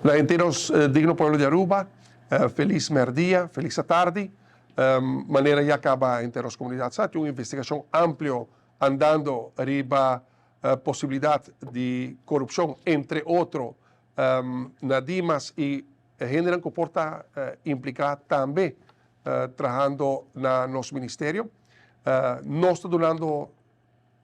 Na henter nos digno pueblo di Aruba, felis merdia, felis atardi. Manera ya caba henter nos comunidad sa, tin un investigacion amplio andando riba posibilidad di corupcion, entre otro na Dimas y hendenan cu por ta implica tambe trahando na nos ministerio. Nos ta dunando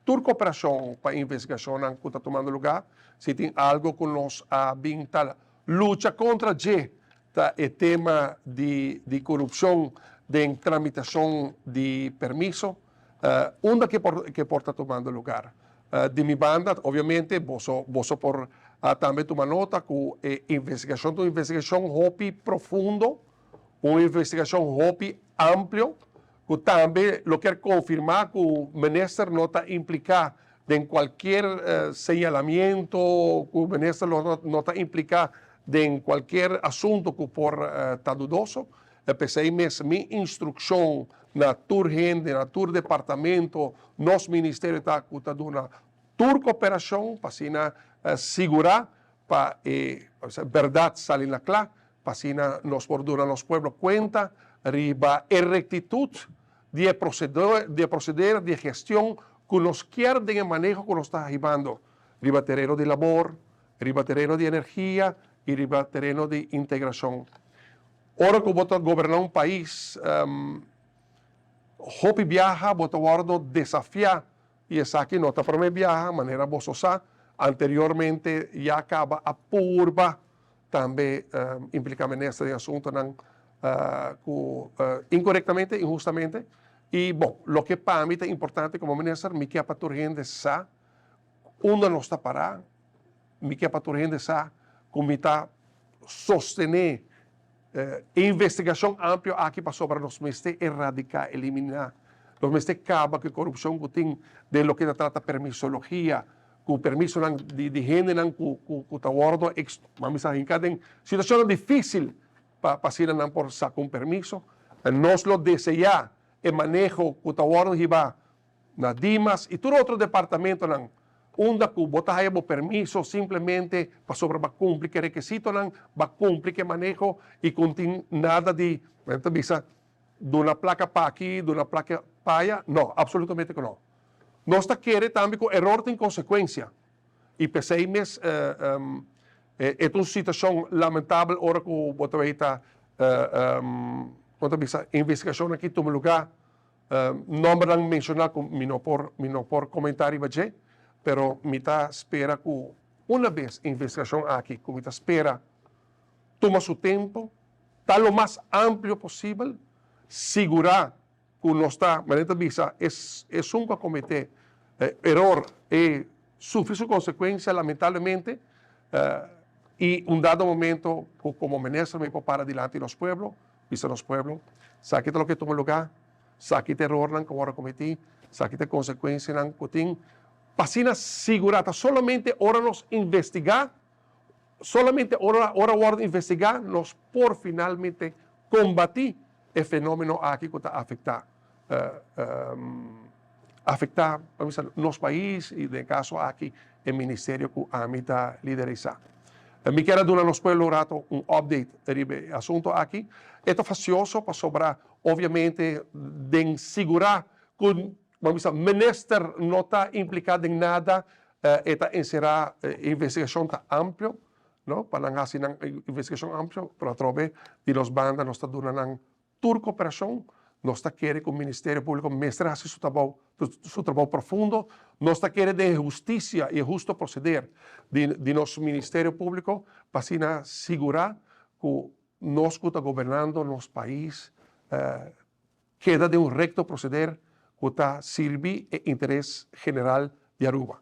tur cooperacion pa investigacionnan cu ta tumando lugar. Si tin algo cu nos a bin ta lucha contra dje ta e tema di di corupcion den tramitacion di permiso, unda ke por ke por ta tumando lugar. Di mi banda, obviamente, boso boso por tambe tuma nota cu e investigacion ta un investigacion hopi profundo, Un investigashon hopi amplio ku tambe lo kier konfirmá ku minister no ta impliká den kualkier señalamiento, ku minister lo no ta impliká den kualkier asunto ku por ta dudoso. P'esei mes mi instrukshon na tur hende, na tur departamento, nos ministerio ta ku ta duna tur koperashon pa asina sigurá pa e bèrdat sali na kla, pa asina nos por duna nos pueblo kuenta riba e rektitut di e di e proseder di e gestion ku nos kier den e maneho ku nos ta hibando riba tereno di labor, riba tereno di energia i riba tereno di integrashon. Ora ku bo ta goberná un pais, hopi biaha bo ta wòrdu desafiá I esaki no ta promé biaha, manera boso sa, anteriormente ya kaba a purba tambe impliká minister den asuntonan ku inkorektamente, inhustamente. I bon, loke pa mi ta importante komo minister, mi ke pa tur hende sa unda nos ta pará, mi ke pa tur hende sa ku mi ta sostené E investigashon amplio aki pasobra nos mester eradiká, eliminá, nos mester kaba ku e korupshon ku tin den loke ta trata permisologia, ku permisonan di di hendenan ku ku ku ta wòrdu ban bisa hinká den situashonnan difísil pa pa asina nan por saka un permiso. Nos lo deseá e maneho ku ta wòrdu hibá na Dimas y tur otro departamentonan unda cu bo ta haya bo permiso simplemente pasobra bo a cumpli cu e requisitonan, bo a cumpli cu e maneho y cu no tin nada di, men ta bisa, duna placa pa aki, duna placa pa aya. No, absolutamente cu no. Nos ta kere tambe cu eror tin consecuencia y p'esey mes e ta un situacion lamentabel ora cu bo ta bay ta, bo ta bisa, investigacionnan aki tuma lugar. Nombernan menciona cu mi no por mi no por comenta riba dje, pero mi ta spera cu una bes e investigacion aki cu mi ta spera tuma su tempo, ta lo mas amplio posibel, sigura cu nos ta, manera ta bisa, esun cu a comete eror e sufri su consecuencia lamentablemente y un dado momento cu como minister mi por para dilanti nos pueblo Bisa nos pueblo, Saki ta loke tuma lugá, saki ta erornan ku wòrdu kometí, saki ta e konsekuensianan ku tin. Pa asina sigurá, ta solamente ora nos investigá, solamente ora ora wòrdu investigá nos por finalmente kombatí e fenómeno aki ku ta afektá afektá nos pais i den e kaso aki e ministerio ku ami ta liderisá. Mi kier a duna nos pueblo un rato un update riba e asunto aki. E ta fasioso pasobra obviamente den sigurá ku bo bisa minister no ta impliká den nada e ta enserá e investigashon ta amplio no pa nan hasi nan investigashon amplio pero atrobe di nos banda nos ta duna nan Tur koperashon, nos ta kere ku Ministerio Públiko mester hasi su trabou, su trabou profundo. Nos ta kere den e hustisia i e husto proseder di di nos Ministerio Públiko pa asina sigurá ku nos ku ta gobernando nos pais keda den un rekto proseder ku ta sirbi e interes general di Aruba.